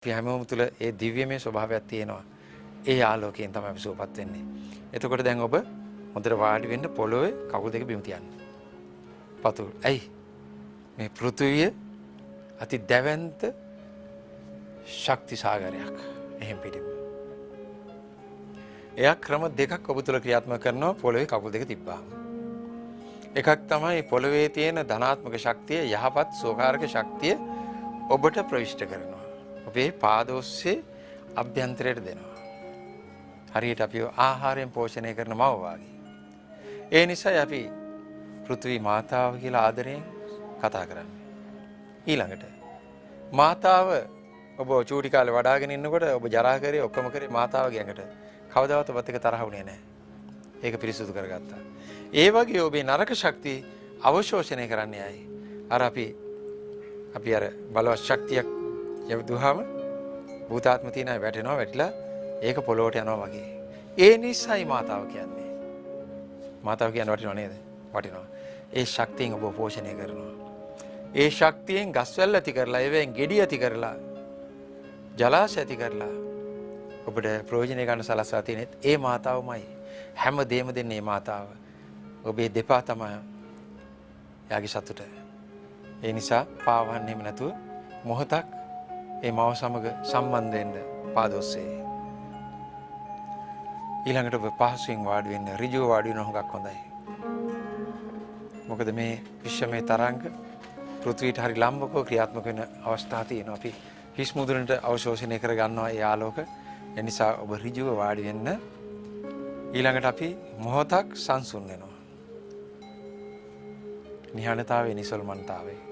අපි හැමෝම තුළ ඒ දිව්‍යමය ස්වභාවයක් තියෙනවා. ඒ ආලෝකයෙන් තමයි අපි සුවපත් වෙන්නේ. එතකොට දැන් ඔබ හොඳට වාඩි වෙන්න පොළොවේ කකුල් දෙක බිම තියන්න. පතුල්. ඇයි? මේ පෘථිවිය අති දැවැන්ත ශක්ති සාගරයක්. එහෙම් පිටින්ම. එයා ක්‍රම දෙකක් ඔබ තුළ ක්‍රියාත්මක කරනවා පොළොවේ කකුල් දෙක තිබ්බාම. එකක් තමයි පොළොවේ තියෙන ධනාත්මක ශක්තිය, යහපත් සෝකාරක ශක්තිය ඔබට ප්‍රවිෂ්ඨ කරනවා. ඔබේ පාද ඔස්සේ අභ්‍යන්තරයට දෙනවා. හරියට අපි ආහාරයෙන් පෝෂණය කරන මව වාගේ. ඒ නිසායි අපි පෘථිවි මාතාව කියලා ආදරයෙන් කතා කරන්නේ. ඊළඟට මාතාව ඔබ චූටි කාලේ වඩාගෙන ඉන්නකොට ඔබ ජරා කරේ ඔක්කොම කරේ මාතාවගේ ඇඟට. කවදාවත් ඔබත් එක්ක තරහ වුණේ නැහැ. ඒක පිරිසුදු කරගත්තා. ඒ වගේ ඔබේ නරක ශක්තිය අවශෝෂණය කරන්නේ ඇයි? අර අපි අපි අර බලවත් ශක්තියක් යවදුවාම භූතාත්ම තියෙන අය වැටෙනවා, වැටිලා ඒක පොළොවට යනවා වගේ. ඒ නිසායි මාතාව කියන්නේ. මාතාව කියන්නේ වටිනව නේද? වටිනවා. ඒ ශක්තියෙන් ඔබ පෝෂණය කරනවා. ඒ ශක්තියෙන් ගස්වැල් ඇති කරලා, ඒවෙන් ගෙඩි ඇති කරලා, ජලාශ ඇති කරලා ඔබට ප්‍රයෝජනය ගන්න සලස්වා තියෙනෙත් ඒ මාතාවමයි. හැම දෙයක්ම දෙන්නේ ඒ මාතාව. ඔබේ දෙපා තමයි යාගේ සතුට. ඒ නිසා පාවන්නේම නැතුව මොහොතක් ඒ මව සමග සම්බන්ධ වෙන්න පාද ඔස්සේ. ඊළඟට ඔබ පහසුවෙන් වාඩි වෙන්න, ඍජුව වාඩි වෙන හොඟක් හොඳයි. මොකද මේ විශ්වමය තරංග පෘථිවියට හරි ලම්බකව ක්‍රියාත්මක වෙන අවස්ථා තියෙනවා. අපි හිස් මුදුනට අවශෝෂණය කර ගන්නවා ඒ ආලෝක. ඒ නිසා ඔබ ඍජුව වාඩි වෙන්න. ඊළඟට අපි මොහොතක් සංසුන් වෙනවා. නිහඬතාවයේ, නිසල්මන්තාවයේ.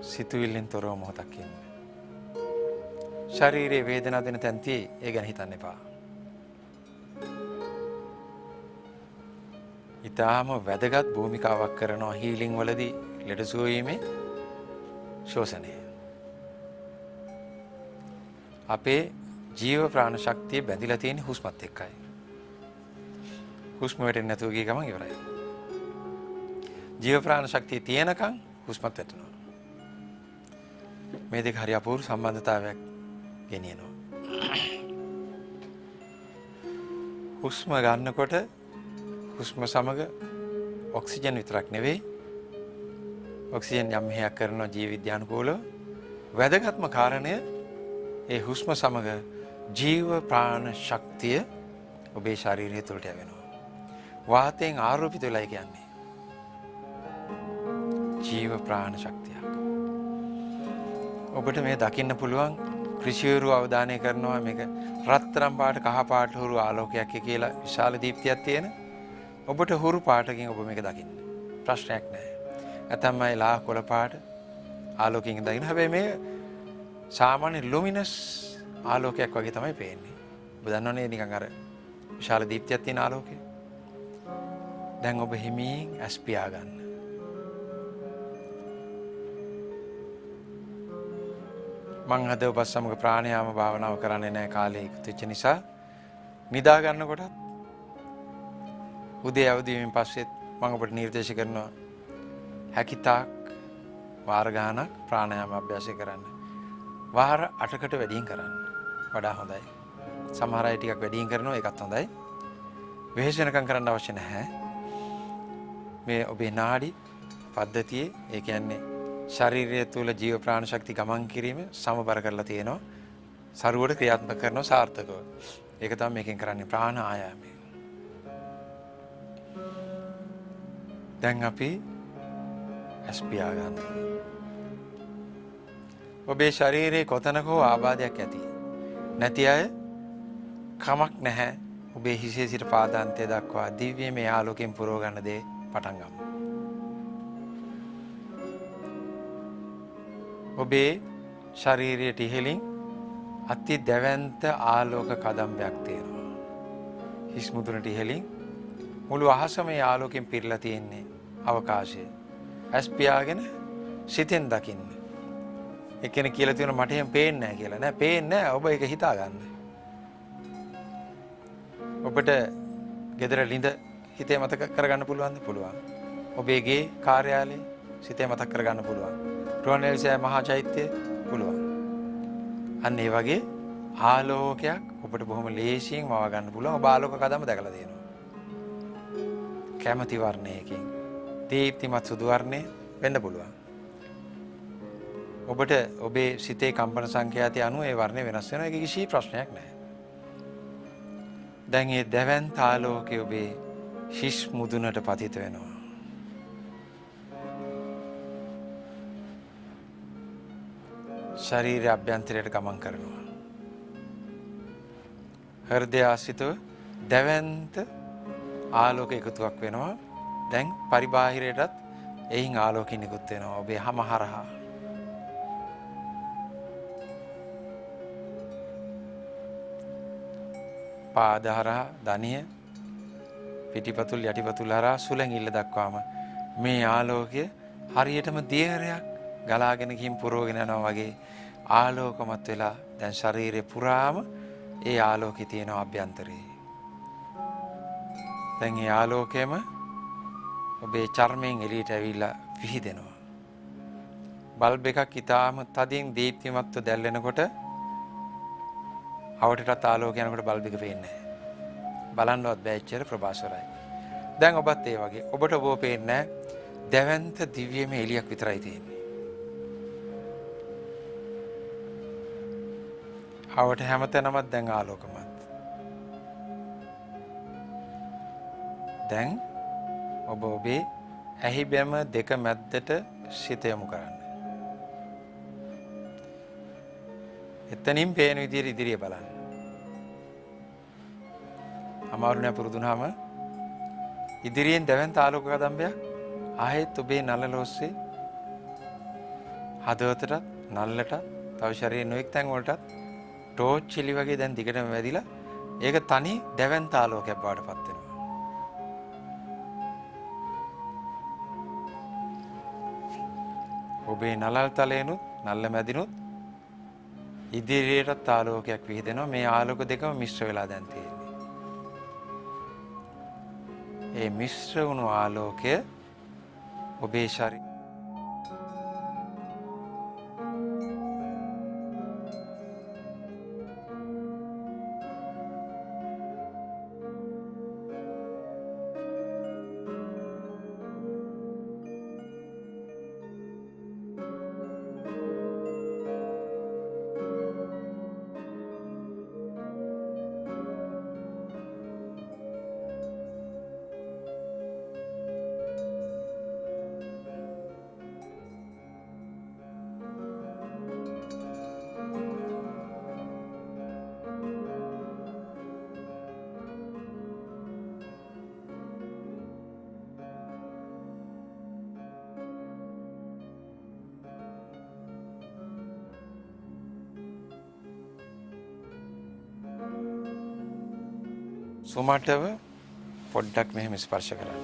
සිතුවිල්ලෙන් තොරව මොහොතක් ඉන්න. ශරීරයේ වේදනා දෙන තැන් තියෙයි, ඒ ගැන හිතන්න එපා. ඊටාම වැදගත් භූමිකාවක් කරනවා හීලින් වලදී ලෙඩ සුව වීමේ ශෝෂණය. අපේ ජීව ප්‍රාණ ශක්තිය බැඳිලා තියෙන හුස්මත් එක්කයි. හුස්ම වැටෙන්නේ නැතුව ගිය ගමන් ඉවරයි. ජීව ප්‍රාණ ශක්තිය තියෙනකන් හුස්මත් වැටෙනවා. මේ දෙක හරි අපූර්ව සම්බන්ධතාවයක් ගෙනියනවා. හුස්ම ගන්නකොට හුස්ම සමග ඔක්සිජන් විතරක් නෙවෙයි, ඔක්සිජන් යම් හේයක් කරනවා ජීව විද්‍යානුකූලව. වැදගත්ම කාරණය ඒ හුස්ම සමග ජීව ප්‍රාණ ශක්තිය ඔබේ ශරීරය තුළට යවෙනවා. වාතයෙන් ආරෝපිත වෙලයි කියන්නේ ජීව ප්‍රාණ ශක්තියක්. ඔබට මේ දකින්න පුළුවන් කෘෂිවරු අවධානය කරනවා මේක රත්තරන් පාට කහ පාට හුරු ආලෝකයක් කියලා විශාල දීප්තියක් තියෙන. ඔබට හුරු පාටකින් ඔබ මේක දකින්න ප්‍රශ්නයක් නෑ. ඇතැම් අය ලා කොළ පාට ආලෝකයෙන් දකින්න. හැබැයි මේ සාමාන්‍ය ලුමිනස් ආලෝකයක් වගේ තමයි පේන්නේ. ඔබ දන්නවනේ නිකන් අර විශාල දීප්තියක් තියෙන ආලෝකය. දැන් ඔබ හිමින් ඇස් පියා ගන්න. මං අද ඔබ සමග ප්‍රාණයාම භාවනාව කරන්නේ නැහැ, කාලය ඉක්මත් වෙච්ච නිසා. නිදා ගන්නකොටත් උදේ අවදි වීමෙන් පස්සෙත් මං ඔබට නිර්දේශ කරනවා හැකිතාක් වාර ගානක් ප්‍රාණයාම අභ්‍යාසය කරන්න. වාර 8කට වැඩියෙන් කරන්න වඩා හොඳයි. සමහර අය ටිකක් වැඩියෙන් කරනවා, ඒකත් හොඳයි. වෙහෙස වෙනකම් කරන්න අවශ්‍ය නැහැ. මේ ඔබේ නාඩි පද්ධතියේ, ඒ කියන්නේ ශරීරය තුළ ජීව ප්‍රාණ ශක්ති ගමන් කිරීම සමබර කරලා තියෙනවා. සරුවට ක්‍රියාත්මක කරනවා සාර්ථකව. ඒක තමයි මේකෙන් කරන්නේ ප්‍රාණ ආයාමය. දැන් අපි ඇස් පියා ගන්න. ඔබේ ශරීරයේ කොතනක හෝ ආබාධයක් ඇති නැති අය කමක් නැහැ. ඔබේ හිසේ සිට පාදාන්තය දක්වා දිව්‍යමය ආලෝකයෙන් පුරව ගන්න දේ පටන් ගමු. ඔබේ ශරීරයට ඉහළින් අති දැවැන්ත ආලෝක කදම්බයක් තියෙනවා. හිස් මුදුනට ඉහළින් මුළු අහසම මේ ආලෝකයෙන් පිරලා තියෙන්නේ අවකාශය. ඇස් පියාගෙන සිතෙන් දකින්න. එක්කෙනෙක් කියලා තියෙනවා මට එහෙම පේන්නේ නැහැ කියලා. නෑ, පේන්නේ නෑ, ඔබ ඒක හිතා ගන්න. ඔබට ගෙදර ලිඳ හිතේ මතක කරගන්න පුළුවන්ද? පුළුවන්. ඔබේ ගේ කාර්යාලය සිතේ මතක් කරගන්න පුළුවන්. රුවන්වැලි මහා චෛත්‍යය පුළුවන්. අන්න ඒ වගේ ආලෝකයක් ඔබට බොහොම ලේසියෙන් මවා ගන්න පුළුවන්. ඔබ ආලෝක කදම දැකලා තියෙනවා. කැමති වර්ණයකින් දීප්තිමත් සුදු වර්ණය වෙන්න පුළුවන්. ඔබට ඔබේ සිතේ කම්පන සංඛ්‍යාතය අනුව ඒ වර්ණය වෙනස් වෙනවා. ඒක කිසි ප්‍රශ්නයක් නෑ. දැන් මේ දැවැන්ත ආලෝකය ඔබේ හිස් මුදුනට පතිත වෙනවා. ශරීරය අභ්‍යන්තරයට ගමන් කරනවා. හෘදය ආශ්‍රිතව දැවැන්ත ආලෝක එකතුවක් වෙනවා. දැන් පරිබාහිරයටත් එයින් ආලෝකය නිකුත් වෙනවා ඔබේ හැම හරහා. පාද හරහා, දනිය, පිටිපතුල් යටිපතුල් හරහා සුළඟිල්ල දක්වාම මේ ආලෝකය හරියටම දියරයක් ගලාගෙන ගිහින් පුරවගෙන යනවා වගේ ආලෝකමත් වෙලා දැන් ශරීරය පුරාම ඒ ආලෝකය තියෙනවා අභ්‍යන්තරේ. දැන් ඒ ආලෝකයම ඔබේ චර්මයෙන් එළියට ඇවිල්ලා විහිදෙනවා. බල්බ් එකක් ඊටාම තදින් දීප්තිමත්ව දැල්වෙනකොට අවටටත් ආලෝකය යනකොට බල්බ් එක පේන්නේ නැහැ. බලන්නවත් බෑ, එච්චර ප්‍රභාස්වරයි. දැන් ඔබත් ඒ වගේ. ඔබට ඔබව පේන්නේ නැහැ. දැවැන්ත දිව්‍යමය එළියක් විතරයි තියෙන්නේ. අවට හැමතැනමත් දැන් ආලෝකමත්. දැන් ඔබ ඔබේ ඇහි බැම දෙක මැද්දට සිත යොමු කරන්න. එතනින් පේන විදියට ඉදිරිය බලන්න. අමාරු නෑ පුරුදු වුණාම ඉදිරියෙන් දැවැන්ත ආලෝක කදම්බයක් ආයෙත් ඔබේ නළල ඔස්සේ හදවතටත් නළලටත් තව ශරීරයේ නොයෙක් තැන් වලටත් ටෝච් එලි වගේ දැන් දිගටම වැදිලා ඒක තනි දැවැන්ත ආලෝකයක් බවට පත් වෙනවා. ඔබේ නළල් තලයනුත් නළල මැදිනුත් ඉදිරියටත් ආලෝකයක් විහිදෙනවා. මේ ආලෝක දෙකම මිශ්‍ර වෙලා දැන් තියෙන්නේ. ඒ මිශ්‍ර වුණු ආලෝකය ඔබේ ශරීරය සුමටව පොඩ්ඩක් මෙහෙම ස්පර්ශ කරන්න.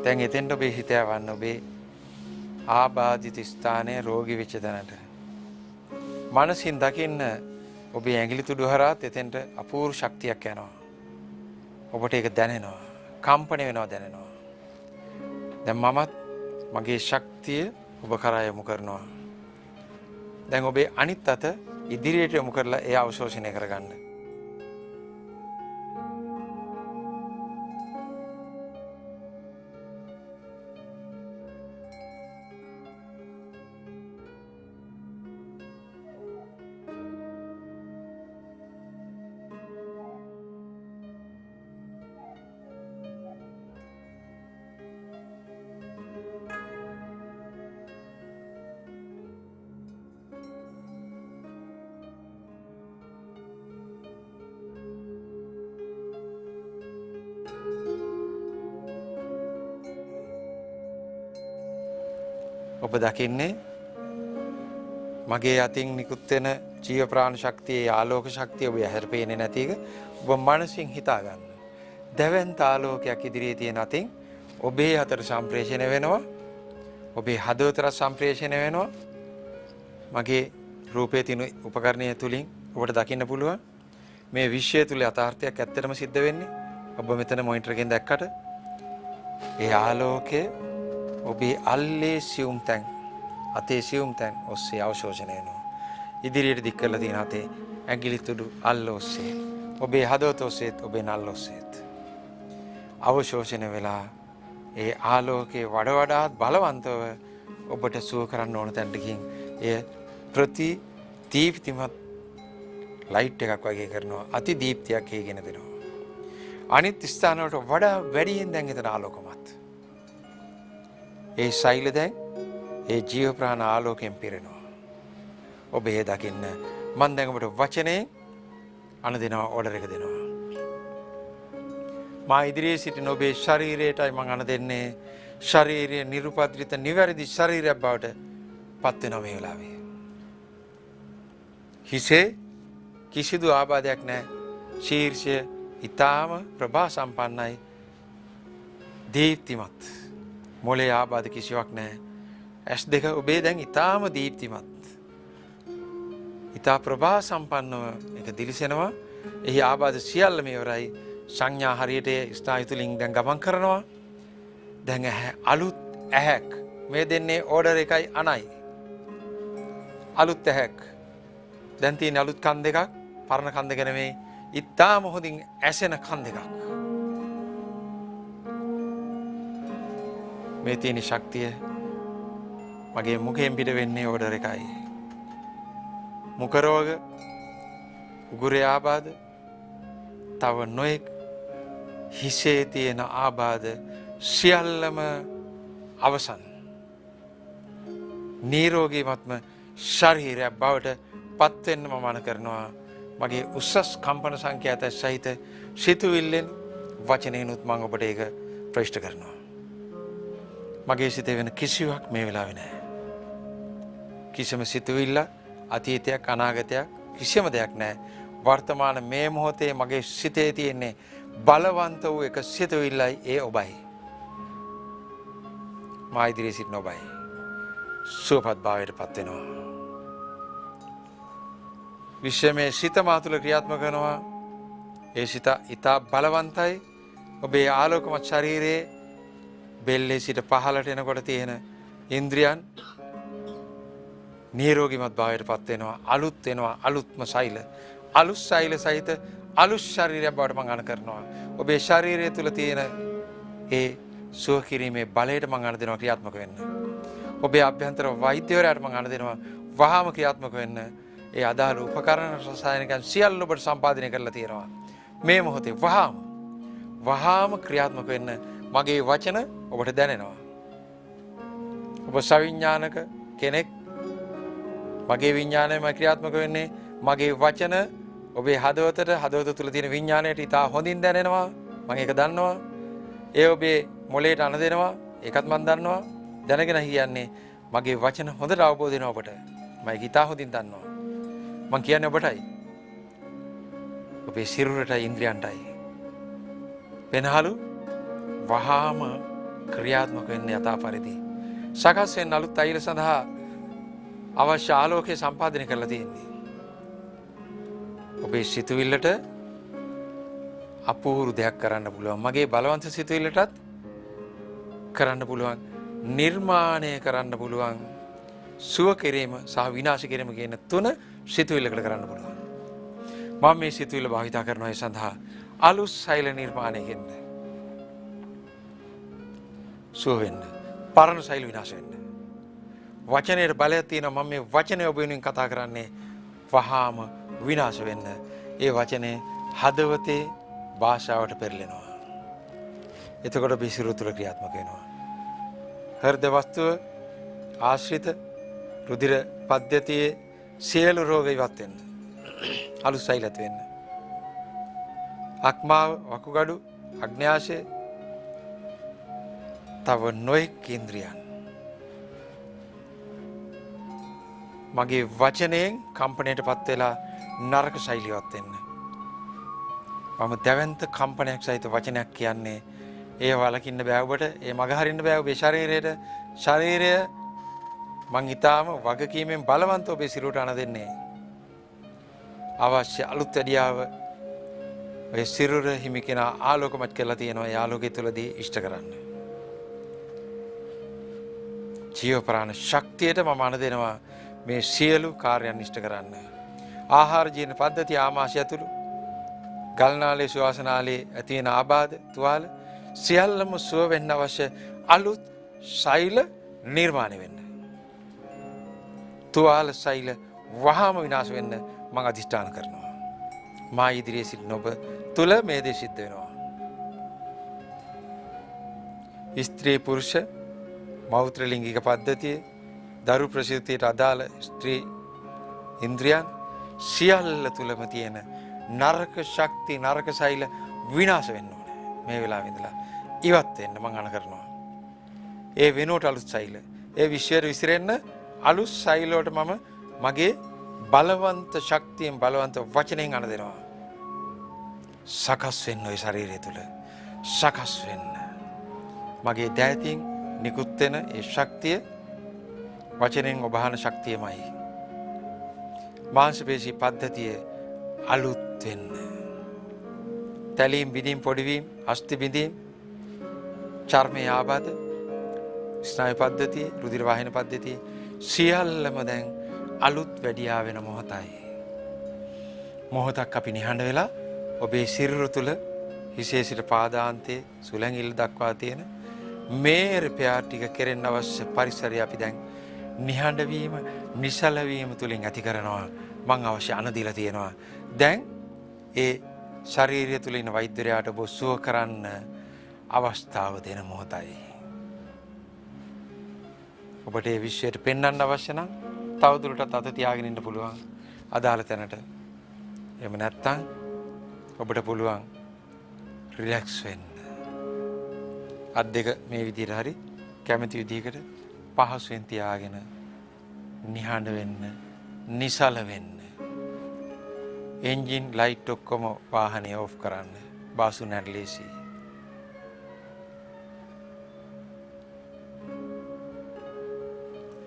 දැන් එතෙන්ට ඔබේ හිත යවන්න ඔබේ ආබාධිත ස්ථානයේ රෝගී වෙච්ච තැනට. මනසින් දකින්න ඔබේ ඇඟිලි තුඩු හරහාත් එතෙන්ට අපූර්ව ශක්තියක් යනවා. ඔබට ඒක දැනෙනවා. කම්පණය වෙනවා දැනෙනවා. දැන් මමත් මගේ ශක්තිය ඔබ කරා යොමු කරනවා. දැන් ඔබේ අනිත් අත ඉදිරියට යොමු කරලා ඒ අවශෝෂණය කරගන්න. ඔබ දකින්නේ මගේ අතින් නිකුත් වෙන ජීව ප්‍රාණ ශක්තියේ ආලෝක ශක්තිය ඔබ ඇහැට පේන්නේ නැති එක ඔබ මනසින් හිතා ගන්න. දැවැන්ත ආලෝකයක් ඉදිරියේ තියෙන අතින් ඔබේ අතට සම්ප්‍රේෂණය වෙනවා. ඔබේ හදවතට සම්ප්‍රේෂණය වෙනවා. මගේ රූපයේ තියෙන උපකරණය තුලින් ඔබට දකින්න පුළුවන් මේ විශ්වය තුල යථාර්ථයක් ඇත්තටම සිද්ධ වෙන්නේ. ඔබ මෙතන මොනිටර් එකෙන් දැක්කට ඒ ආලෝකය ඔබේ අල්ලේ සියුම් තැන්, අතේ සියුම් තැන් ඔස්සේ අවශෝෂණය වෙනවා. ඉදිරියට දික් කරලා තියෙන අතේ ඇඟිලි තුඩු අල්ල ඔස්සේ, ඔබේ හදවත ඔස්සේත් ඔබේ නල්ල ඔස්සේත් අවශෝෂණය වෙලා ඒ ආලෝකයේ වඩ වඩාත් බලවන්තව ඔබට සුව කරන්න ඕන තැනට ගිහින් එය ප්‍රති දීප්තිමත් ලයිට් එකක් වගේ කරනවා. අති දීප්තියක් හේගෙන දෙනවා. අනිත් ස්ථාන වලට වඩා වැඩියෙන් දැන් එතන ආලෝකමත්. ඒ ශෛල දැන් ඒ ජීව ප්‍රාණ ආලෝකයෙන් පිරෙනවා. ඔබ ඒ දකින්න මං දැන් ඔබට වචනේ අන දෙනවා, ඕඩර් එක දෙනවා. මා ඉදිරියේ සිටින ඔබේ ශරීරයටයි මං අන දෙන්නේ. ශරීරය නිරුපද්‍රිත නිවැරදි ශරීරයක් බවට පත් වෙනවා මේ වෙලාවේ. හිසේ කිසිදු ආබාධයක් නැහැ. ශීර්ෂය ඊටාම ප්‍රභා සම්පන්නයි, දීප්තිමත්. මොලේ ආබාධ කිසිවක් නැහැ. ඇස් දෙක ඔබේ දැන් ඊටාම දීප්තිමත්, ඊටා ප්‍රභා සම්පන්නව ඒක දිලිසෙනවා. එහි ආබාධ සියල්ලම ඉවරයි. සංඥා හරියට ස්නායු තුලින් දැන් ගමන් කරනවා. දැන් ඇහැ අලුත් ඇහැක්. මේ දෙන්නේ ඕඩර් එකයි අනයි. අලුත් ඇහැක්. දැන් තියෙන අලුත් කන් දෙකක්, පරණ කන් දෙක නෙමෙයි. ඉතාම හොඳින් ඇසෙන කන් දෙකක්. මේ තියෙන ශක්තිය මගේ මුඛයෙන් පිට වෙන්නේ ඕඩර් එකයි. මුඛ රෝග, උගුරේ ආබාධ, තව නොයෙක් හිසේ තියෙන ආබාධ සියල්ලම අවසන්. නිරෝගීමත්ම ශරීරයක් බවට පත් වෙන්න මම මන කරනවා. මගේ උසස් කම්පන සංඛ්‍යාත සහිත සිතුවිල්ලෙන් වචනයෙනුත් මම ඔබට ඒක ප්‍රවිෂ්ඨ කරනවා. මගේ සිතේ වෙන කිසිවක් මේ වෙලාවේ නෑ. කිසිම සිතුවිල්ල, අතීතයක්, අනාගතයක් කිසිම දෙයක් නෑ. වර්තමාන මේ මොහොතේ මගේ සිතේ තියෙන්නේ බලවන්ත වූ එක සිතුවිල්ලයි, ඒ ඔබයි. මා ඉදිරියේ සිටින ඔබයි. සුවපත් භාවයට පත් වෙනවා. විශ්වමේ සිත මා තුළ ක්‍රියාත්මක කරනවා. ඒ සිත ඉතා බලවන්තයි. ඔබේ ආලෝකමත් ශරීරයේ බෙල්ලේ සිට පහළට එනකොට තියෙන ඉන්ද්‍රියන් නිරෝගීමත් භාවයට පත් වෙනවා. අලුත් වෙනවා. අලුත්ම ශෛල, අලුත් ශෛල සහිත අලුත් ශරීරයක් බවට මං අන කරනවා. ඔබේ ශරීරය තුළ තියෙන ඒ සුව කිරීමේ බලයට මං අන දෙනවා ක්‍රියාත්මක වෙන්න. ඔබේ අභ්‍යන්තර වෛද්‍යවරයාට මං අන දෙනවා වහාම ක්‍රියාත්මක වෙන්න. ඒ අදාළ උපකරණ රසායනිකයන් සියල්ල ඔබට සම්පාදනය කරලා තියෙනවා. මේ මොහොතේ වහාම වහාම ක්‍රියාත්මක වෙන්න මගේ වචන ඔබට දැනෙනවා. ඔබ සවිඥානික කෙනෙක්. මගේ විඥානයම ක්‍රියාත්මක වෙන්නේ. මගේ වචන ඔබේ හදවතට, හදවත තුළ තියෙන විඥානයට ඉතා හොඳින් දැනෙනවා. මම ඒක දන්නවා. ඒ ඔබේ මොලේට අන දෙනවා. ඒකත් මම දන්නවා. දැනගෙන කියන්නේ මගේ වචන හොඳට අවබෝධ වෙනවා ඔබට. මම ඒක ඉතා හොඳින් දන්නවා. මං කියන්නේ ඔබටයි. ඔබේ සිරුරටයි ඉන්ද්‍රියන්ටයි. වෙනහලු වහාම ක්‍රියාත්මක වෙන්න යථා පරිදි. සකස් වෙන්න අලුත් අයිල සඳහා අවශ්‍ය ආලෝකය සම්පාදනය කරලා තියෙන්නේ. ඔබේ සිතුවිල්ලට අපූර්ව දෙයක් කරන්න පුළුවන්. මගේ බලවන්ත සිතුවිල්ලටත් කරන්න පුළුවන්. නිර්මාණය කරන්න පුළුවන්. සුව කිරීම සහ විනාශ කිරීම කියන තුන සිතුවිල්ලකට කරන්න පුළුවන්. මම මේ සිතුවිල්ල භාවිතා කරනවා ඒ සඳහා අලුත් ශෛල නිර්මාණය වෙන්න. සුව වෙන්න. පරණ ශෛල විනාශ වෙන්න. වචනයට බලයක් තියෙනවා. මම මේ වචනය ඔබ වෙනුවෙන් කතා කරන්නේ වහාම විනාශ වෙන්න. ඒ වචනේ හදවතේ භාෂාවට පෙරලෙනවා. එතකොට ඔබේ සිරුර තුළ ක්‍රියාත්මක වෙනවා. හෘද වස්තුව ආශ්‍රිත රුධිර පද්ධතියේ සියලු රෝග ඉවත් වෙන්න. අලුත් සෛල ඇති වෙන්න. අක්මාව, වකුගඩු, අග්න්‍යාශය, තව නොයෙක් ඉන්ද්‍රියන් මගේ වචනයෙන් කම්පණයට පත් වෙලා නරක ශෛලියවත් වෙන්න. මම දැවැන්ත කම්පනයක් සහිත වචනයක් කියන්නේ ඒ වලකින්න බෑ ඔබට, ඒ මග හරින්න බෑ ඔබේ ශරීරයට. ශරීරය මං ඊටාම වගකීමෙන් බලවන්ත ඔබේ සිරුරට අන දෙන්නේ. අවශ්‍ය අලුත් වැඩියාව ඔය සිරුර හිමි කෙනා ආලෝකමත් කරලා තියෙනවා. ඒ ආලෝකය තුළදී ඉෂ්ට කරන්න. ජීව ප්‍රාණ ශක්තියට මම අණ දෙනවා මේ සියලු කාර්යයන් ඉෂ්ට කරන්න. ආහාර ජීර්ණ පද්ධතිය ආමාශය ඇතුළු ගල්නාලයේ ශ්වාසනාලයේ ඇති වෙන ආබාධ තුවාල සියල්ලම සුව වෙන්න අවශ්‍ය අලුත් ශෛල නිර්මාණය වෙන්න. තුවාල ශෛල වහාම විනාශ වෙන්න මං අධිෂ්ඨාන කරනවා. මා ඉදිරියේ සිටින ඔබ තුල මේ දේ සිද්ධ වෙනවා. ස්ත්‍රී පුරුෂ මෞත්‍ර ලිංගික පද්ධතිය, දරු ප්‍රසූතියට අදාළ ස්ත්‍රී ඉන්ද්‍රියන් සියල්ල තුලම තියෙන නරක ශක්ති නරක ශෛල විනාශ වෙන්න ඕනේ. මේ වෙලාවේ ඉඳලා ඉවත් වෙන්න මං අණ කරනවා. ඒ වෙනුවට අලුත් ශෛල, ඒ විශ්වයට විසිරෙන්න අලුත් ශෛල වලට මම මගේ බලවන්ත ශක්තියෙන් බලවන්ත වචනයෙන් අණ දෙනවා. සකස් වෙන්න ওই ශරීරය තුල සකස් වෙන්න. මගේ දෑතින් නිකුත් වෙන ඒ ශක්තිය වචනෙන් ඔබහන ශක්තියමයි. මාංශ පේශී පද්ධතිය අලුත් වෙන්න. තැලීම් බිඳීම් පොඩිවීම් අස්ථි බිඳීම් චර්මයේ ආබාධ ස්නායු පද්ධතිය රුධිර වාහින පද්ධතිය සියල්ලම දැන් අලුත් වැඩියා වෙන මොහොතයි. මොහොතක් අපි නිහඬ වෙලා ඔබේ සිරුර තුල හිසේ සිට පාදාන්තයේ සුළඟිල්ල දක්වා තියෙන මේ රිපෙයාර් ටික කෙරෙන්න අවශ්‍ය පරිසරය අපි දැන් නිහඬ වීම නිසල වීම තුලින් ඇති කරනවා. මං අවශ්‍ය අණ දීලා තියෙනවා. දැන් ඒ ශරීරය තුල ඉන්න වෛද්‍යරයාට ඔබ සුව කරන්න අවස්ථාව දෙන මොහොතයි. ඔබට ඒ විශ්වයට පෙන්වන්න අවශ්‍ය නම් තවදුරටත් අත තියාගෙන ඉන්න පුළුවන් අදාළ තැනට. එහෙම නැත්නම් ඔබට පුළුවන් රිලැක්ස් වෙන්න. අත් දෙක මේ විදිහට හරි කැමති විදිහකට පහසුවෙන් තියාගෙන නිහඬ වෙන්න, නිසල වෙන්න. එන්ජින් ලයිට් ඔක්කොම වාහනේ ඔෆ් කරන්න. බාසු නැඩලේසි.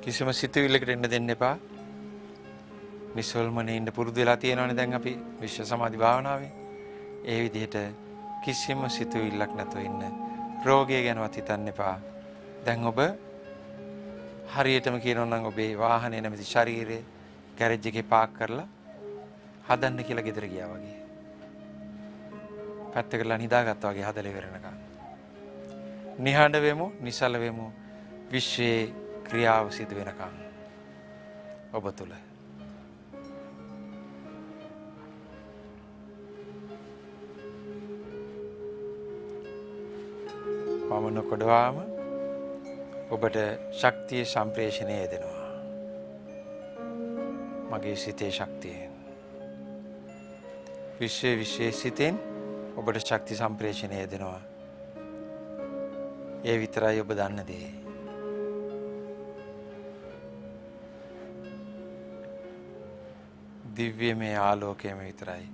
කිසිම සිතුවිල්ලකට එන්න දෙන්න එපා. නිසල්මනේ ඉන්න පුරුදු වෙලා තියෙනවනේ දැන් අපි විශ්ව සමාධි භාවනාවේ. ඒ විදිහට කිසිම සිතුවිල්ලක් නැතුව ඉන්න. රෝගය ගැනවත් හිතන්න එපා. දැන් ඔබ හරියටම කියනවා නම් ඔබේ වාහනේ නැමැති ශරීරය ගෑරේජ් එකේ පාක් කරලා හදන්න කියලා ගෙදර ගියා වගේ. පැත්තකටලා නිදාගත්තා වගේ හදලා ඉවර වෙනකන්. නිහඬ වෙමු, නිසල වෙමු. විශ්වයේ ක්‍රියාව සිදු වෙනකන් ඔබ තුල. පමන කොඩවාම ඔබට ශක්තිය සම්ප්‍රේෂණය දෙනවා. මගේ සිතේ ශක්තියෙන්. විශ්වයේ විශේෂ සිතෙන් ඔබට ශක්ති සම්ප්‍රේෂණය දෙනවා. ඒ විතරයි ඔබ දන්න දේ. දිව්‍යමය ආලෝකයම විතරයි.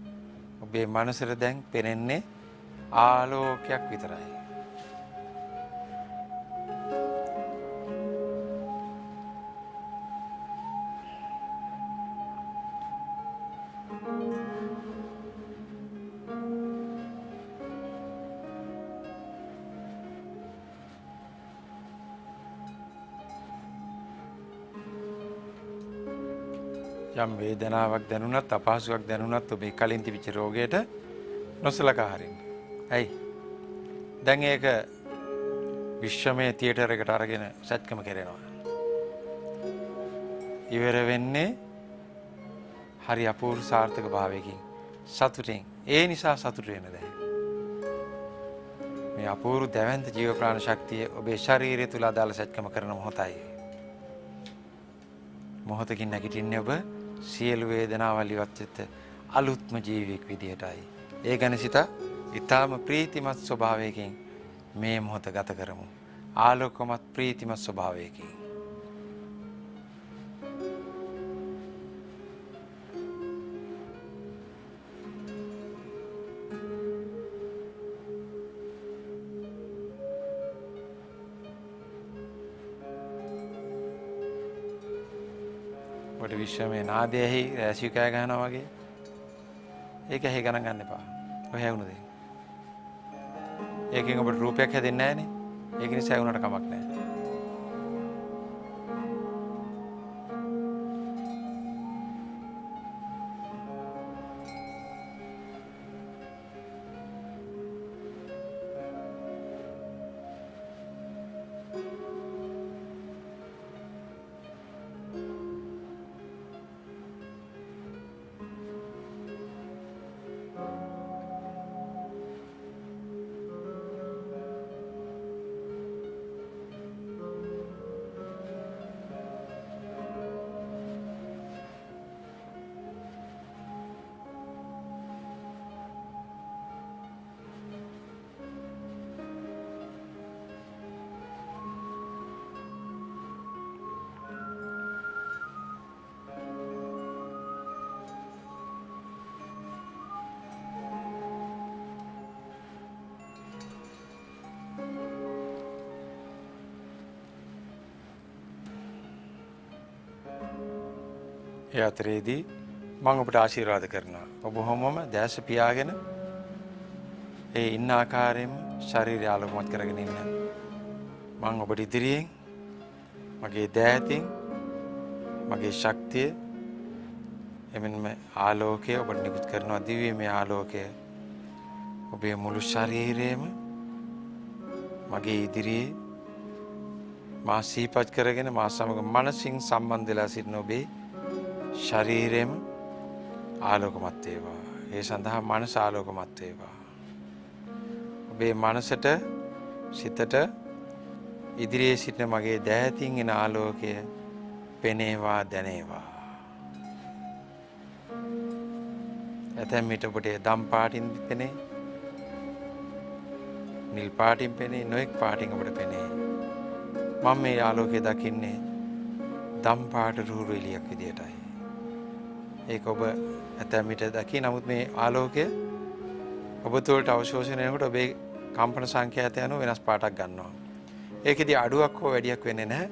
ඔබේ මනසට දැන් පෙනෙන්නේ ආලෝකයක් විතරයි. යම් වේදනාවක් දැනුණත් අපහසුයක් දැනුණත් ඔබේ කලින් තිබිච්ච රෝගයට නොසලකා හරින්න. ඇයි? දැන් ඒක විශ්වමය තියටර් එකට අරගෙන සැත්කම කෙරෙනවා. ඉවර වෙන්නේ හරි අපූර්ව සාර්ථක භාවයකින් සතුටින්. ඒ නිසා සතුට වෙන දැන්. මේ අපූර්ව දැවැන්ත ජීව ප්‍රාණ ශක්තිය ඔබේ ශරීරය තුල අදාළ සැත්කම කරන මොහොතයි. මොහොතකින් නැගිටින්නේ ඔබ සියලු වේදනාවල් ඉවත් වෙච්ච අලුත්ම ජීවියෙක් විදියටයි. ඒ ගැන සිතා ඊටාම ප්‍රීතිමත් ස්වභාවයකින් මේ මොහොත ගත කරමු. ආලෝකමත් ප්‍රීතිමත් ස්වභාවයකින්. ඔබට විශ්වමය නාදය ඇහි රැසි කෑ ගහනවා වගේ. ඒක ඇහි ගණන් ගන්න එපා. ඔය ඇහුණ දේ. ඒකෙන් ඔබට රූපයක් හැදෙන්නේ නැහනේ. ඒක නිසා ඇහුණට කමක් නැහැ. ඒ අතරේදී මම ඔබට ආශිර්වාද කරනවා. ඔබ හැමෝම දැස පියාගෙන ඒ ඉන්න ආකාරයෙන්ම ශරීරය ආලෝකමත් කරගෙන ඉන්න. මම ඔබට ඉදිරියෙන් මගේ දෑතින් මගේ ශක්තිය එමෙන්ම ආලෝකය ඔබට නිකුත් කරනවා. දිව්‍යමය ආලෝකය ඔබේ මුළු ශරීරයම මගේ ඉදිරියේ මා සිහිපත් කරගෙන මා සමග මනසින් සම්බන්ධ වෙලා සිටින ඔබේ ශරීරයම ආලෝකමත් වේවා. ඒ සඳහා මනස ආලෝකමත් වේවා. ඔබේ මනසට සිතට ඉදිරියේ සිටින මගේ දෑතින් එන ආලෝකය පෙනේවා දැනේවා. ඇතැම් විට ඔබට දම් පාටින් පෙනේ, නිල් පාටින් පෙනේ, නොඑක් පාටින් ඔබට පෙනේ. මම මේ ආලෝකය දකින්නේ දම් පාට රුහුරු එළියක් විදියටයි. ඒක ඔබ ඇතැම් විට දකි. නමුත් මේ ආලෝකය ඔබ තුළට අවශෝෂණය වෙනකොට ඔබේ කම්පන සංඛ්‍යාතය අනුව වෙනස් පාටක් ගන්නවා. ඒකෙදි අඩුවක් හෝ වැඩියක් වෙන්නේ නැහැ.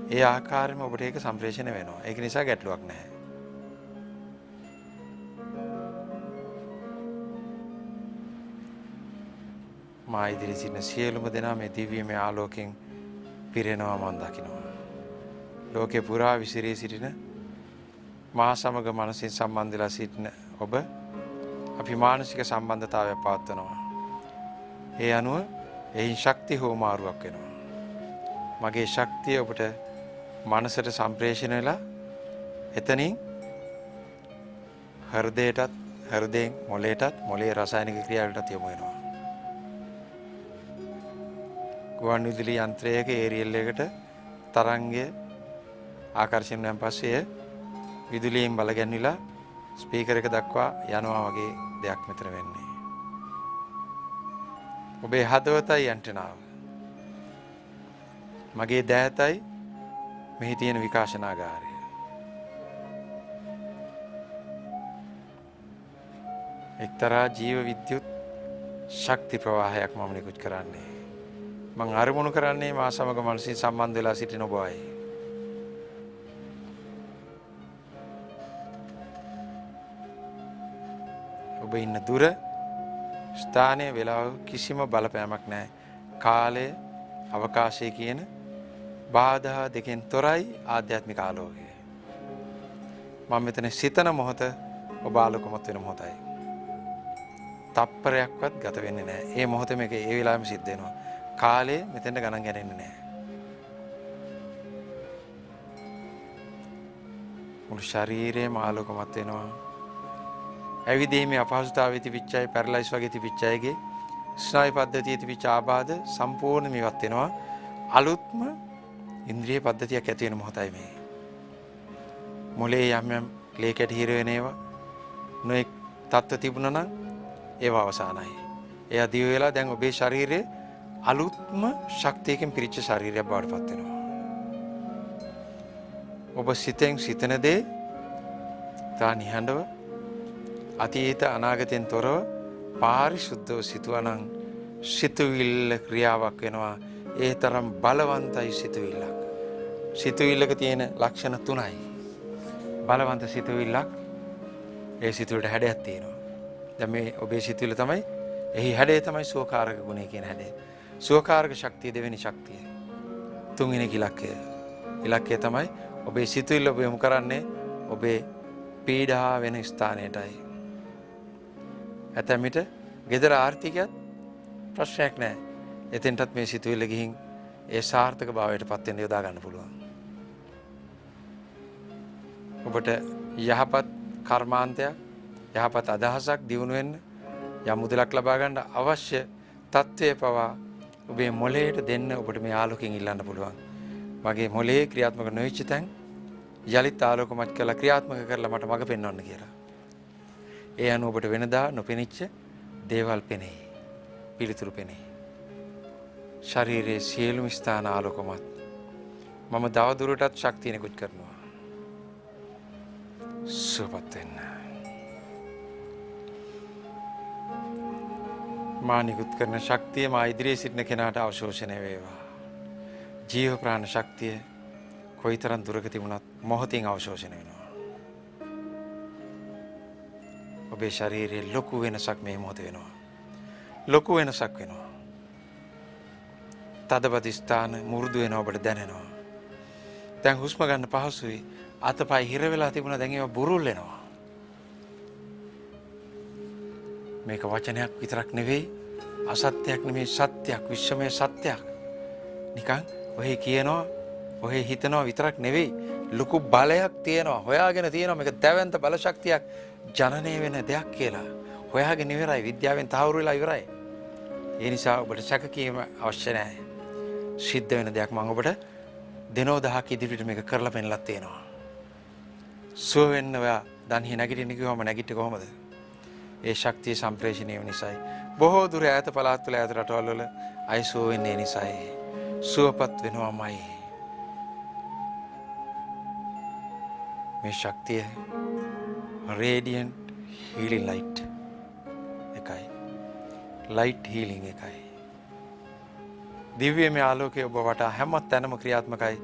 ඒ ආකාරයෙන්ම ඔබට ඒක සම්ප්‍රේෂණය වෙනවා. ඒක නිසා ගැටලුවක් නැහැ. මා ඉදිරියේ සිටින සියලුම දෙනා මේ දිව්‍යමය ආලෝකයෙන් පිරෙනවා මං දකිනවා. ලෝකේ පුරා විසිරී සිටින මා සමග මනසින් සම්බන්ධ වෙලා සිටින ඔබ අපි මානසික සම්බන්ධතාවයක් පවත්වනවා. ඒ අනුව එයින් ශක්ති හෝමාරුවක් වෙනවා. මගේ ශක්තිය ඔබට මනසට සම්ප්‍රේෂණය වෙලා එතනින් හෘදයටත්, හෘදයෙන් මොළයටත්, මොළයේ රසායනික ක්‍රියාවලටත් යොමු වෙනවා. ගුවන් විදුලි යන්ත්‍රයක ඒරියල් එකට තරංගය ආකර්ෂණය වුණාන් පස්සේ විදුලියෙන් බල ගැන්විලා ස්පීකර් එක දක්වා යනවා වගේ දෙයක් මෙතන වෙන්නේ. ඔබේ හදවතයි ඇන්ටනාව. මගේ දෑතයි මෙහි තියෙන විකාශනාගාරය. එක්තරා ජීව විද්‍යුත් ශක්ති ප්‍රවාහයක් මම නිකුත් කරන්නේ. මං අරමුණු කරන්නේ මා සමග මනසින් සම්බන්ධ වෙලා සිටින ඔබයි. ඔබ ඉන්න දුර, ස්ථානය, වේලාව කිසිම බලපෑමක් නැහැ. කාලය, අවකාශය කියන බාධා දෙකෙන් තොරයි ආධ්‍යාත්මික ආලෝකය. මම මෙතන සිතන මොහොත ඔබ ආලෝකමත් වෙන මොහොතයි. තප්පරයක්වත් ගත වෙන්නේ නැහැ. ඒ මොහොතේ මේක ඒ වෙලාවෙම සිද්ධ වෙනවා. කාලය මෙතෙන්ට ගණන් ගන්නේ නැහැ. මුළු ශරීරයම ආලෝකමත් වෙනවා. ඇවිදීමේ අපහසුතාවය තිබිච්ච අය, පැරලයිස් වගේ තිබිච්ච අයගේ ස්නායු පද්ධතියේ තිබිච්ච ආබාධ සම්පූර්ණයෙන්ම ඉවත් වෙනවා. අලුත්ම ඉන්ද්‍රිය පද්ධතියක් ඇති වෙන මොහොතයි මේ. මොලේ යම් යම් ලේ කැටි හිර වෙන ඒවා නොඑක් තත්ත්ව තිබුණා නම් ඒවා අවසానයි. එයා දිව වෙලා දැන් ඔබේ ශරීරයේ අලුත්ම ශක්තියකින් පිරිච්ච ශරීරයක් බවට පත් වෙනවා. ඔබ සිතෙන් සිතන දේ තා නිහඬව අතීත අනාගතෙන් තොරව පාරිශුද්ධව සිතුවා නම් සිතුවිල්ල ක්‍රියාවක් වෙනවා. ඒ තරම් බලවන්තයි සිතුවිල්ලක්. සිතුවිල්ලක තියෙන ලක්ෂණ තුනයි. බලවන්ත සිතුවිල්ලක්, ඒ සිතුවිල්ලට හැඩයක් තියෙනවා. දැන් මේ ඔබේ සිතුවිල්ල තමයි, එහි හැඩය තමයි සුවකාරක ගුණය කියන හැඩය. සුවකාරක ශක්තිය දෙවෙනි ශක්තිය. තුන්වෙනි ඉලක්කය. ඉලක්කය තමයි ඔබේ සිතුවිල්ල ඔබ යොමු කරන්නේ ඔබේ පීඩා වෙන ස්ථානයටයි. ඇතැම් විට ගෙදර ආර්ථිකයත් ප්‍රශ්නයක් නෑ. එතෙන්ටත් මේ සිතුවිල්ල ගිහින් ඒ සාර්ථක භාවයට පත් වෙන්න යොදා ගන්න පුළුවන්. ඔබට යහපත් කර්මාන්තයක්, යහපත් අදහසක් දියුණු වෙන්න, යම් මුදලක් ලබා ගන්න අවශ්‍ය තත්ත්වය පවා ඔබේ මොළයට දෙන්න ඔබට මේ ආලෝකයෙන් ඉල්ලන්න පුළුවන්. මගේ මොළයේ ක්‍රියාත්මක නොවෙච්ච තැන් යලිත් ආලෝකමත් කරලා ක්‍රියාත්මක කරලා මට මඟ පෙන්වන්න කියලා. ඒ අනුව ඔබට වෙනදා නොපෙනිච්ච දේවල් පෙනෙයි. පිළිතුරු පෙනෙයි. ශරීරයේ සියලුම ස්ථාන ආලෝකමත්. මම තව දුරටත් ශක්තිය නිකුත් කරනවා. සුවපත් වෙන්න. මා නිකුත් කරන ශක්තිය මා ඉදිරියේ සිටින කෙනාට අවශෝෂණය වේවා. ජීව ප්‍රාණ ශක්තිය කොයිතරම් දුරක තිබුණත් මොහොතින් අවශෝෂණය වෙනවා. ඔබේ ශරීරයේ ලොකු වෙනසක් මේ මොහොතේ වෙනවා. ලොකු වෙනසක් වෙනවා. තදබද ස්ථාන මුරුදු වෙනවා ඔබට දැනෙනවා. දැන් හුස්ම ගන්න පහසුයි. අතපය හිර වෙලා තිබුණා දැන් ඒවා බුරුල් වෙනවා. මේක වචනයක් විතරක් නෙවෙයි, අසත්‍යයක් නෙමෙයි, සත්‍යයක්, විශ්වමය සත්‍යයක්. නිකන් ඔහේ කියනවා, ඔහේ හිතනවා විතරක් නෙවෙයි, ලොකු බලයක් තියෙනවා, හොයාගෙන තියෙනවා මේක දැවැන්ත බල ශක්තියක් ජනනය වෙන දෙයක් කියලා. හොයාගෙන ඉවරයි, විද්‍යාවෙන් තහවුරු වෙලා ඉවරයි. ඒ නිසා ඔබට සැක කීම අවශ්‍ය නැහැ. සිද්ධ වෙන දෙයක් මම ඔබට දෙනෝ දහක් ඉදිරියට මේක කරලා පෙන්නලා තියෙනවා. සුව වෙන්න ඔයා දන්හි නැගිටින්න කිව්වම නැගිට්ටේ කොහොමද? ඒ ශක්තිය සම්ප්‍රේෂණය වෙන නිසායි. බොහෝ දුර ඈත පළාත් වල ඈත රටවල් වල අය සුව වෙන්නේ නිසායි. සුවපත් වෙනවමයි. මේ ශක්තිය රේඩියන්ට් හීලින් ලයිට් එකයි. ලයිට් හීලින් එකයි. දිව්‍යමය ආලෝකය ඔබ වටා හැම තැනම ක්‍රියාත්මකයි.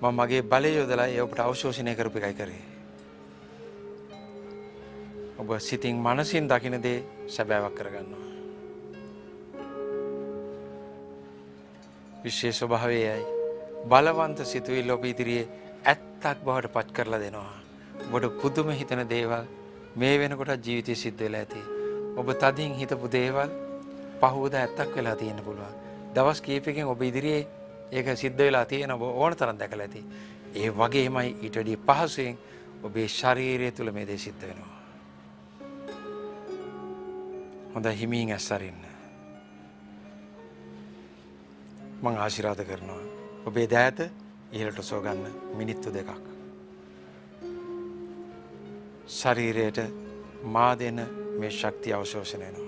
මම මගේ බලය යොදලා ඒ ඔබට අවශෝෂණය කරපු එකයි කරේ. ඔබ සිතින් මනසින් දකින දේ සැබෑවක් කරගන්නවා. විශේෂ ස්වභාවයයි බලවන්ත සිතුවිල්ල ඔබ ඉදිරියේ ඇත්තක් බවට පත් කරලා දෙනවා. ඔබට පුදුම හිතෙන දේවල් මේ වෙනකොට ජීවිතේ සිද්ධ වෙලා ඇති. ඔබ තදින් හිතපු දේවල් පහුවදා ඇත්තක් වෙලා තියෙන්න පුළුවන්. දවස් කිහිපයකින් ඔබ ඉදිරියේ ඒක සිද්ධ වෙලා තියෙන ඔබ ඕන තරම් දැකලා ඇති. ඒ වගේමයි ඊට වැඩිය පහසුවෙන් ඔබේ ශරීරය තුළ මේ දේ සිද්ධ වෙනවා. හොඳ හිමින් ඇස් අරින්න. මං ආශිර්වාද කරනවා. ඔබේ දෑත ඉහළට ඔසව ගන්න මිනිත්තු දෙකක්. ශරීරයට මා දෙන මේ ශක්තිය අවශෝෂණය වෙනවා.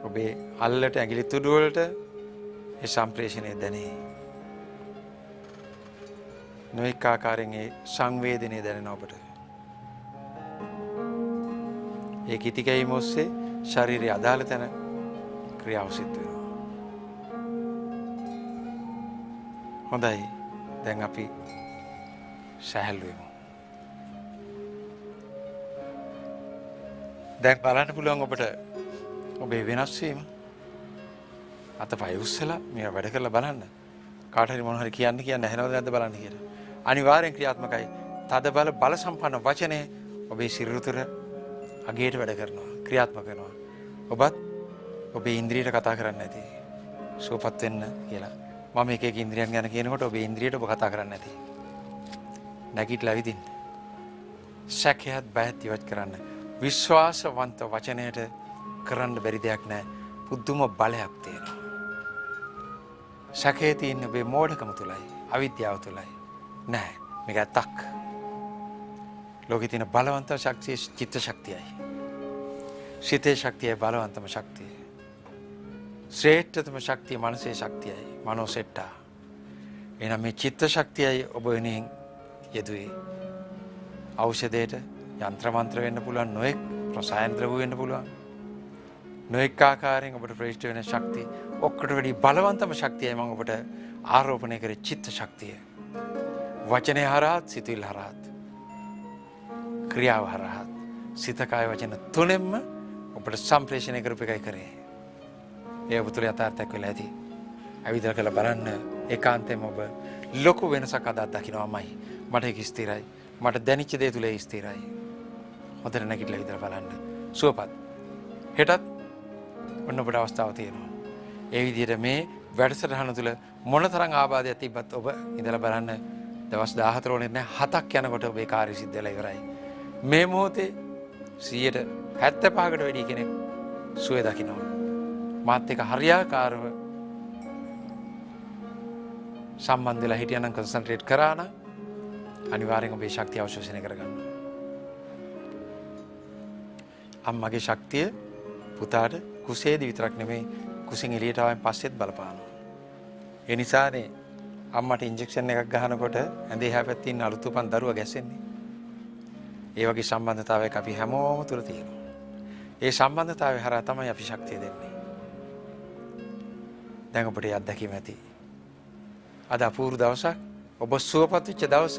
ඔබේ අල්ලට ඇඟිලි තුඩු වලට ඒ සම්ප්‍රේෂණය දැනේ. නොඑක ආකාරයෙන් ඒ සංවේදනය දැනෙන ඔබට. ඒ කිති කැවීම ඔස්සේ ශරීරයේ අදාළ තැන ක්‍රියාව සිද්ධ වෙනවා. හොඳයි, දැන් අපි සැහැල්ලු වෙමු. දැන් බලන්න පුළුවන් ඔබට ඔබේ වෙනස් වීම. අතපය උස්සලා මේවා වැඩ කරලා බලන්න. කාට හරි මොන හරි කියන්න කියන්න ඇහෙනවද නැද්ද බලන්න කියලා. අනිවාර්යෙන් ක්‍රියාත්මකයි. තද බල බල සම්පන්න වචනේ ඔබේ සිරුර තුළ අගේට වැඩ කරනවා, ක්‍රියාත්මක වෙනවා. ඔබත් ඔබේ ඉන්ද්‍රියට කතා කරන්න ඇති. සුවපත් වෙන්න කියලා. මම එක එක ඉන්ද්‍රියන් ගැන කියනකොට ඔබේ ඉන්ද්‍රියට ඔබ කතා කරන්න ඇති. නැගිටලා ඇවිදින්න. සැකයත් බයත් ඉවත් කරන්න. විශ්වාසවන්ත වචනයට කරන්න බැරි දෙයක් නෑ. පුදුම බලයක් තියෙනවා. සැකේ තියෙන ඔබේ මෝඩකම තුලයි, අවිද්‍යාව තුලයි. නෑ, මේක ඇත්තක්. ලෝකේ තියෙන බලවන්තම ශක්තිය චිත්ත ශක්තියයි. සිතේ ශක්තියයි බලවන්තම ශක්තිය. ශ්‍රේෂ්ඨතම ශක්තිය මනසේ ශක්තියයි, මනෝසෙට්ටා. එහෙනම් මේ චිත්ත ශක්තියයි ඔබ වෙනුවෙන් යෙදුවේ. ඖෂධයට යන්ත්‍ර මන්ත්‍ර වෙන්න පුළුවන්, නොඑක් රසායන ද්‍රව්‍ය වෙන්න පුළුවන්. නොඑක් ආකාරයෙන් ඔබට ප්‍රේෂ්ඨ වෙන ශක්තිය ඔක්කොට වැඩි බලවන්තම ශක්තියයි මම ඔබට ආරෝපණය කරේ චිත්ත ශක්තිය. වචනය හරහාත්, සිතුවිල්ල හරහාත්, ක්‍රියාව හරහාත්, සිත කාය වචන තුනෙන්ම ඔබට සම්ප්‍රේෂණය කරපු එකයි කරේ. ඒ ඔබ තුළ යථාර්ථයක් වෙලා ඇති. ඇවිදලා කරලා බලන්න ඒකාන්තයෙන්ම ඔබ ලොකු වෙනසක් අද අත්දකින්නවාමයි. මට ඒක ස්ථිරයි. මට දැනෙච්ච දේ තුළ ඒ ස්ථිරයි. හොඳට නැගිටලා ඇවිදලා බලන්න. සුවපත්. හෙටත් ඔන්න ඔබට අවස්ථාව තියෙනවා. ඒ විදිහට මේ වැඩසටහන තුළ මොනතරම් ආබාධයක් තිබ්බත් ඔබ ඉඳලා බලන්න දවස් 14 ඕනෙත් නෑ, 7ක් යනකොට ඔබේ කාර්ය සිද්ධ වෙලා ඉවරයි. මේ මොහොතේ 75%කට වැඩි කෙනෙක් සුවය දකින්නවා. මාත් එක්ක හරියාකාරව සම්බන්ධ වෙලා හිටියනම්, කන්සන්ට්‍රේට් කරා නම් අනිවාර්යෙන් ඔබේ ශක්තිය අවශෝෂණය කරගන්නවා. අම්මගේ ශක්තිය පුතාට කුසේදී විතරක් නෙමෙයි, කුසෙන් එළියට ආවෙන් පස්සෙත් බලපානවා. ඒ නිසානේ අම්මට ඉන්ජෙක්ෂන් එකක් ගහනකොට ඇඳේ එහා පැත්තේ ඉන්න අලුත් උපන් දරුවා ගැස්සෙන්නේ. ඒ වගේ සම්බන්ධතාවයක් අපි හැමෝම තුළ තියෙනවා. ඒ සම්බන්ධතාවය හරහා තමයි අපි ශක්තිය දෙන්නේ. දැන් ඔබට ඒ අත්දැකීම ඇති. අද අපූර්ව දවසක්. ඔබ සුවපත් වෙච්ච දවස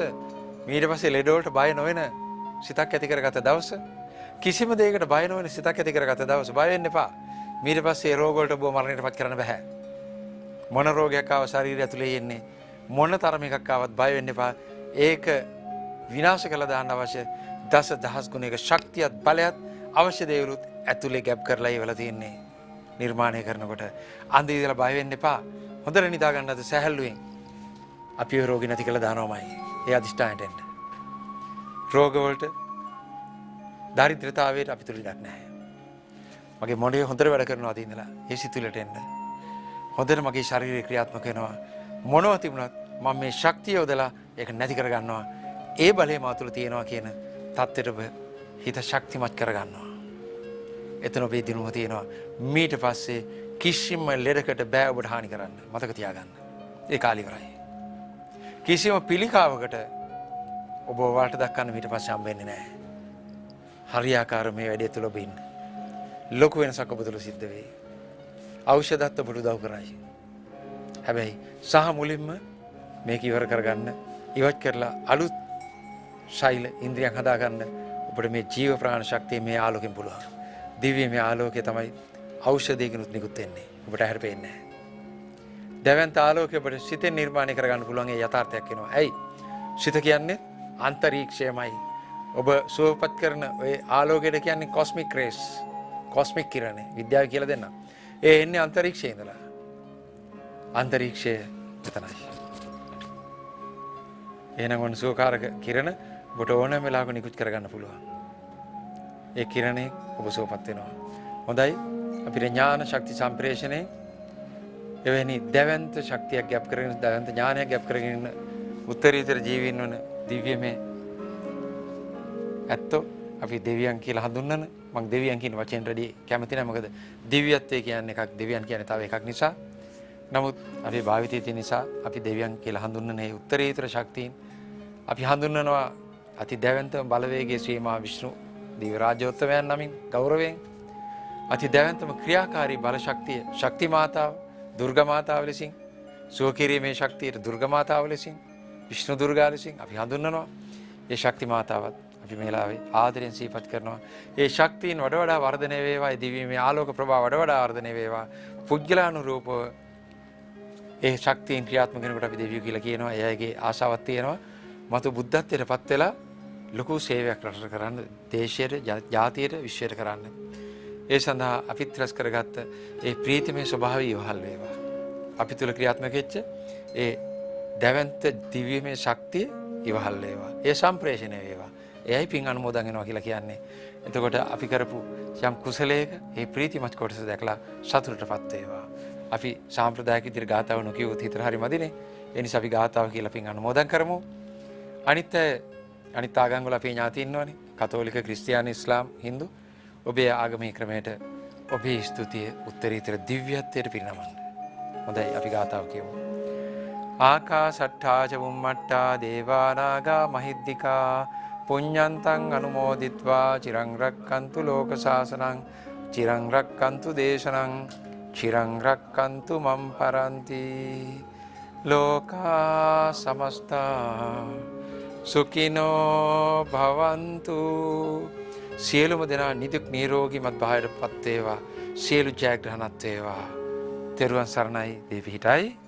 ඊට පස්සේ ලෙඩ වලට බය නොවන සිතක් ඇති කරගත දවස, කිසිම දෙයකට බය නොවන සිතක් ඇති කරගත දවස, බය වෙන්න එපා. ඊට පස්සේ රෝග වලට ඔබ මරණයට පත් කරන්න බෑ. මොන රෝගයක් ආව ශරීරය ඇතුලේ එන්නේ, මොන තරම එකක් ආවත් බය වෙන්න එපා. ඒක විනාශ කරලා දාන්න අවශ්‍ය දස දහස් ගුණයක ශක්තියත් බලයත් අවශ්‍ය දේවලුත් ඇතුලේ ගැප් කරලා ඉවලා තියෙන්නේ. නිර්මාණය කරනකොට අඳ ඉඳලා බය වෙන්න එපා. හොඳට නිදා ගන්න අද සැහැල්ලුවෙන්. අපි ඔය රෝගී නැති කරලා දානවමයි. ඒ අදිෂ්ඨානයට එන්න. රෝග වලට දරිද්‍රතාවයට අපි තුල ඉඩක් නැහැ. මගේ මොළය හොඳට වැඩ කරනවා අද ඉඳලා. ඒ සිතුවිල්ලට එන්න. හොඳට මගේ ශරීරය ක්‍රියාත්මක වෙනවා. මොනවා තිබුණත් මම මේ ශක්තිය යොදලා ඒක නැති කරගන්නවා. ඒ බලය මා තුළ තියෙනවා කියන තත්ත්වයට ඔබ හිත ශක්තිමත් කරගන්නවා. එතන ඔබේ දිනුව තියෙනවා. මීට පස්සේ කිසිම ලෙඩකට බෑ ඔබට හානි කරන්න. මතක තියාගන්න. ඒ කාලේ ඉවරයි. කිසිම පිළිකාවකට ඔබ ඔයාලට දක්වන්න ඊට පස්සේ හම්බ වෙන්නේ නෑ. හරියාකාර මේ වැඩේ තුළ ඔබ ඉන්න. ලොකු වෙනසක් ඔබ තුළ සිද්ධ වෙයි. ඖෂධත් ඔබට උදව් කරයි. හැබැයි සහ මුලින්ම මේක ඉවර කරගන්න, ඉවත් කරලා අලුත් ශෛල ඉන්ද්‍රියන් හදාගන්න ඔබට මේ ජීව ප්‍රාණ ශක්තිය මේ ආලෝකයෙන් පුළුවන්. දිව්‍යමය ආලෝකය තමයි ඖෂධයකිනුත් නිකුත් වෙන්නේ. ඔබට ඇහැට පේන්නේ නැහැ. දැවැන්ත ආලෝකය ඔබට සිතෙන් නිර්මාණය කරගන්න පුළුවන් ඒ යථාර්ථයක් වෙනවා. ඇයි? සිත කියන්නේ අන්තරීක්ෂයමයි. ඔබ සුවපත් කරන ඔය ආලෝකයට කියන්නේ කොස්මික් රේස්, කොස්මික් කිරණේ විද්‍යාව කියලා දෙන්න. ඒ එන්නේ අන්තරීක්ෂයේ ඉඳලා. අන්තරීක්ෂය එතනයි. එහෙනම් ඔන්න සුවකාරක කිරණ ඔබට ඕනෑම වෙලාවක නිකුත් කරගන්න පුළුවන්. ඒ කිරණේ ඔබ සුවපත් වෙනවා. හොඳයි, අපිට ඥාන ශක්ති සම්ප්‍රේෂණේ එවැනි දැවැන්ත ශක්තියක් ගැප් කරගෙන, දැවැන්ත ඥානයක් ගැප් කරගෙන ඉන්න උත්තරීතර ජීවීන් වන දිව්‍යමය ඇත්තෝ අපි දෙවියන් කියලා හඳුන්වන, මං දෙවියන් කියන වචෙන් රෙඩි කැමති නෑ. මොකද දිව්‍යත්වය කියන්නේ එකක්, දෙවියන් කියන්නේ තව එකක් නිසා. නමුත් අපි භාවිතයේ තියෙන නිසා අපි දෙවියන් කියලා හඳුන්වන මේ උත්තරීතර ශක්තියින් අපි හඳුන්වනවා අති දැවැන්තම බලවේගයේ ශ්‍රී මහා විෂ්ණු දිව්‍ය රාජ්‍යෝත්තමයන් නමින් ගෞරවයෙන්, අති දැවැන්තම ක්‍රියාකාරී බල ශක්තිය ශක්ති මාතාව දුර්ගා මාතාව ලෙසින්, සුව කිරීමේ ශක්තියට දුර්ගා මාතාව ලෙසින්, විෂ්ණු දුර්ගා ලෙසින් අපි හඳුන්වනවා. ඒ ශක්ති මාතාවත් අපි මේ වෙලාවේ ආදරෙන් සිහිපත් කරනවා. ඒ ශක්තියින් වඩ වඩා වර්ධනය වේවා. ඒ දිව්‍යමය ආලෝක ප්‍රභාව වඩ වඩා වර්ධනය වේවා. පුද්ගලානුරූපව ඒ ශක්තියින් ක්‍රියාත්මක වෙනකොට අපි දෙවියෝ කියලා කියනවා. ඒ අයගේ ආශාවක් තියෙනවා මතු බුද්ධත්වයට පත් වෙලා ලොකු සේවයක් රටට කරන්න, දේශයට, ජාතියට, විශ්වයට කරන්න. ඒ සඳහා අපිත් රැස් කරගත්ත ඒ ප්‍රීතිමය ස්වභාවය ඉවහල් වේවා. අපි තුල ක්‍රියාත්මක වෙච්ච ඒ දැවැන්ත දිව්‍යමය ශක්තිය ඉවහල් වේවා. ඒ සම්ප්‍රේෂණය වේවා. එයයි පින් අනුමෝදන් වෙනවා කියලා කියන්නේ. එතකොට අපි කරපු යම් කුසලයක ඒ ප්‍රීතිමත් කොටස දැකලා සතුටටපත් වේවා. අපි සාම්ප්‍රදායික විදිහට ගාථාව නොකියුවොත් හිතට හරි මදිනේ. ඒ නිසා අපි ගාථාව කියලා පින් අනුමෝදන් කරමු. අනිත් අය අනිත් ආගම් වල අපේ ඥාති ඉන්නවනේ. කතෝලික, ක්‍රිස්තියානි, ඉස්ලාම්, හින්දු. ඔබේ ආගමේ ක්‍රමයට ඔබේ ස්තුතිය උත්තරීතර දිව්‍යත්වයට පිරිනමන්න. හොඳයි, අපි ගාථාව කියමු. ආකාසට්ඨා ච බුම්මට්ඨා දේවා නාග මහිද්దికා පුඤ්ඤන්තං අනුමෝදිත්වා චිරං රක්칸තු ලෝක සාසනං චිරං රක්칸තු දේශනං චිරං රක්칸තු මම් පරන්ති. ලෝකා සමස්තා සුඛිනෝ භවන්තු. සියලුම දෙනා නිදුක් නිරෝගීමත් භාවයට පත් වේවා. සියලු ජයග්‍රහණත් වේවා. තෙරුවන් සරණයි. දේවි හිටයි.